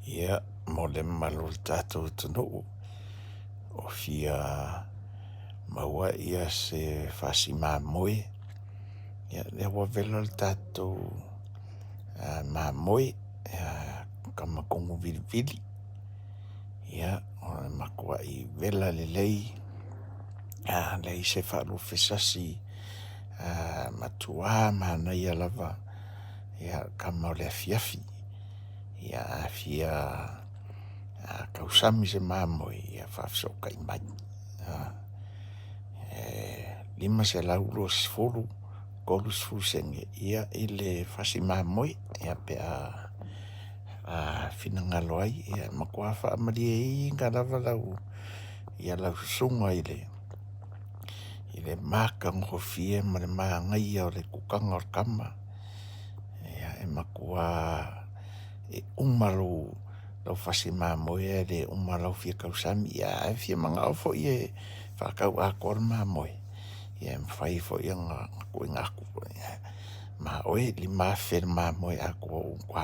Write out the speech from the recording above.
Ia, mo le mamalu o le tatou atunuu o fia maua se fasi mamoe, ia lea ua vela le tatou mamoe Kamakogo vilivili. Ia, o le matuai vela lelei, leai se faalupe sasi, matua manaia lava kama o le afiafi. Ia a fia tausami i se mamoe, ia faafesootai mai. E $520 30sene i le fasi mamoe pe a finagalo ai, e matua faamalieina lava lau susuga i le matagofie ma le manaia o le kutaga o le kama. Ia e matua uma lou fasi mamoe ae le uma lou fia tausami. Ia a e fia manao foi e faatau atoa le mamoe, ia e mafai foi ona tuuina atu. Ma oe e $5,000 le mamoe atoa ua matua.